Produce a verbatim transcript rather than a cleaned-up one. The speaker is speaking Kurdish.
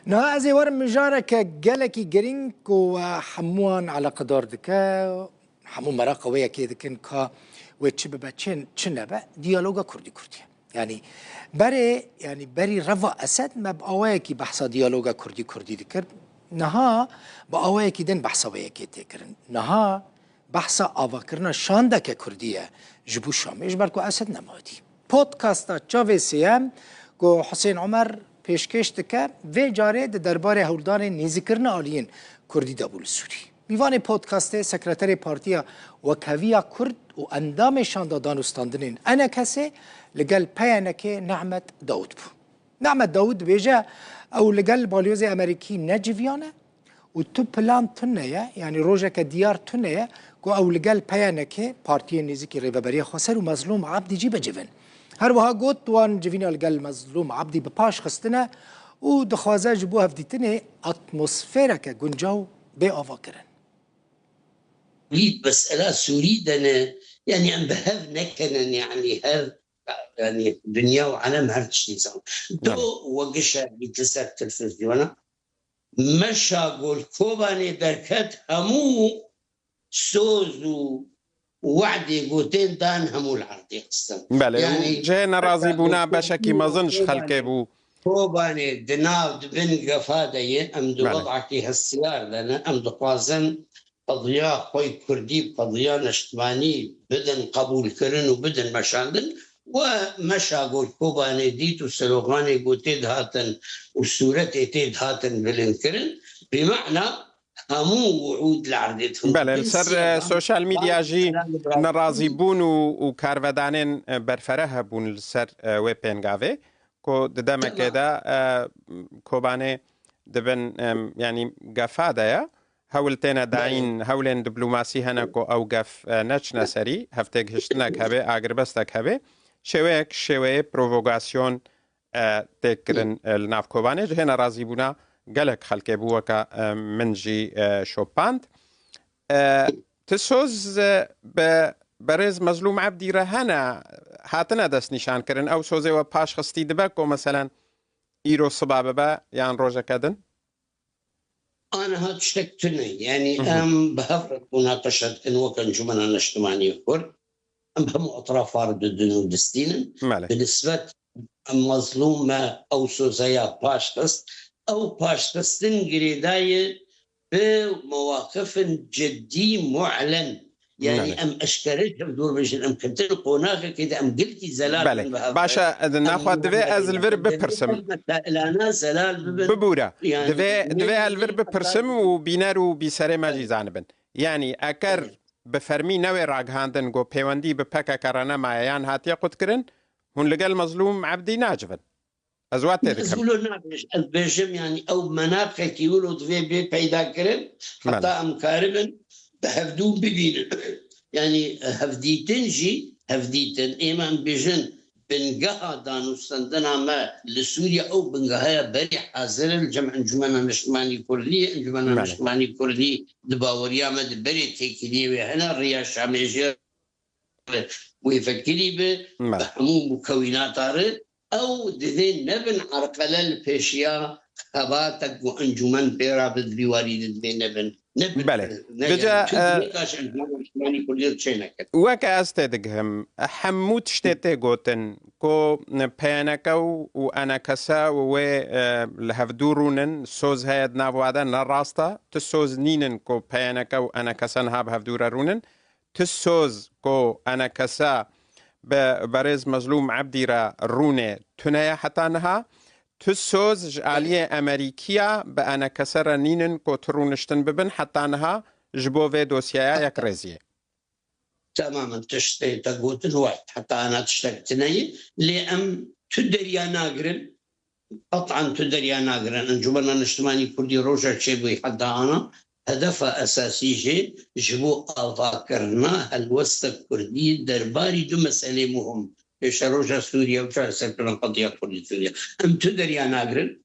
Niha ez ê werim mijareke gelekî girîng ku we hemûyan eleqedar dike, hemû mereqa wê yekê dikin ka wê çi bibe, çi, çi nebe, diyaloga Kurdî Kurdî ye. Yanî berê, yanî berî reva Esed me bi awayekî behsa diyaloga Kurdî Kurdî dikir. Niha bi awayekî din behsa wê yekê tê kirin. Niha behsa avakirina şandeke Kurdî ye ji bo Şamê, ji ber ku Esed nematî. Podcasta Çavê Sêyem ku Husên Omer pêşkêş dike, vê carê di derbarê hewldanên nêzîkirina aliyên Kurdî de bû li Sûrî. Mîvanê podcastê Sekreterê Partiya Wekheviya Kurd û endamê Şanda Danûstandinên E N K S li gel P Y N K Nehmet Dawud bû. Nehmet Dawud dibêje, ew li gel balyozê Amerîkî ne civiyane û tu plan tune ye, yanî rojeke diyar tune ye ku ew li gel P Y N K, partiyên nêzîkî Rêveberiya Xweser û Mezlûm Abdî jî bicivin. Her wiha got, wan civîna li gel Mezlûm Abdî bi paş xistine û dixwaze ji bo hevdîtinê atmosfereke guncaw bê avakirin. Lîd mesela Sûrî de ne, yanî em bi hev nekenin, yanî hev, yanî dinya û alem her tiştî zan. Do we gişe dît li ser telfizyona. Meşa Gol Kobanê derket, hemû soz û we'dê gotên dan hemû li erdê xistin. Belê, û cihê nerazîbûna beşekî mezin ji xelkê bû. Kobanê di nav, di bin gefa de ye, em di Belê. Wedakî hestiyar de ne, em dixwazin qediya xwe yê kurdî, qediya neştimanî bidin qebûlkirin û bidin meşandin. We meşa Gol Kobanê dît û sloganê ku tê dihatin û sûretê tê dihatin bilindkirin. Bi mana hemû wi'ûd li erdê dixin. Belê, li ser, e, sosyal medya jî nerazîbûn û, û karvedanên, e, berfere hebûn li ser, e, wê pêngavê, ku di demekê de, e, Kobanê di bin, e, yanî gefa de ye. Hewl têne dayîn, hewlên diplomasî hene ku ew gef, e, neçine serî, hevtêgihiştinek hebe, agirbestek hebe. Şêweyek, şêweyê provokasyon, e, tê kirin, e, li nav Kobanê. Cihê nerazîbûna gelek xelkê bû, weke, e, min jî, e, şopand. E, ti soz, e, bi berêz Mezlûm Ebdî re hene, hatine destnîşankirin. Ew sozê we paş xistî dibe ku, meselen, îro siba bibe yan rojeke din? Aniha tiştek tune. Yanî Hı hı. em bi hev re munaqeşe dikin wek Encûmena Neştimanî Kurd. Em bi hemû etrafa re didin û distînin. Belê. Bi nisbet Mezlûm me ew sozeya paşxist. Ew paşxistin girêdayî bi mewaqifin cidî, mu'len. Yanî Belê. em eşkere ji hev dûr bêjin, em ketin qonaxekê de em gelkî zelal Belê. bin bi hev re. Baş e, naxwe divê ez li vir bipirsim. Mesailana zelal bibin. Bibûre. Yanî Divê, divê ez li vir bipirsim û bîner û bîserê me jî zanibin. Yanî eker Belê. bi fermî newê ragihandin ku pêwendî bi P K K re nemaye yan hatiye qutkirin, hûn li gel Mezlûm Ebdî nacivin. Ez wa tê Ez dikim. wilo nabêjim, ez bêjim, yanî ew menaqekî wilo divê bê peyda kirin, Belê. heta em karibin bi hevdû bibînin. Yanî hevdîtin jî, hevdîtin, ême em bêjin, bingeha danûstendina me li Sûriye ew bingeha ye berê hazir e, li cem Encûmena Niştimanî Kurdî, Encûmena Belê. Niştimanî Kurdî di baweriya me de berê têkiliyê wê hene, Riya Şamê jî wê vekirî bi, Belê. bi hemû mukewînata re, ew divê nebin erqele li pêşiya xebatek ku encûmen pê re bi, di vî warî de divê nebin. Nebin. Belê. Ne, Vêca, yanî tu e, dibê ka ji Encûmena Niştimanî Kurdî re çê neket. Weke ez tê digihim, hemû tiştê tê gotin ku P Y N K û, û E N K S û wê, e, li hevdû rûnin, soz heye di nav wa de, ne rast e. Tu soz nînin ku P Y N K û E N K S niha bi hevdû re rûnin. Tu soz ku E N K S bi berêz Mezlûm Ebdî re rûnê tune ye heta niha. Tu soz ji aliyê Emerîkiya bi E N K S re nînin ku tu rûniştin bibin heta niha ji bo vê dosyeya yekrêziyê. Temamen tiştê te gotin wayt. Heta ana tiştek tune ye. Lê em tu derya nagirin. Qet'an tu derya nagirin. Encûmena Niştimanî Kurdî roja çêbûyî heta ana hedefa esasî jê ji bo avakirina helwesta Kurdî derbarî du meselê muhim, pêşeroja Sûriye û çareserkirina qediya Kurdî Sûriye. Em tu derya nagirin.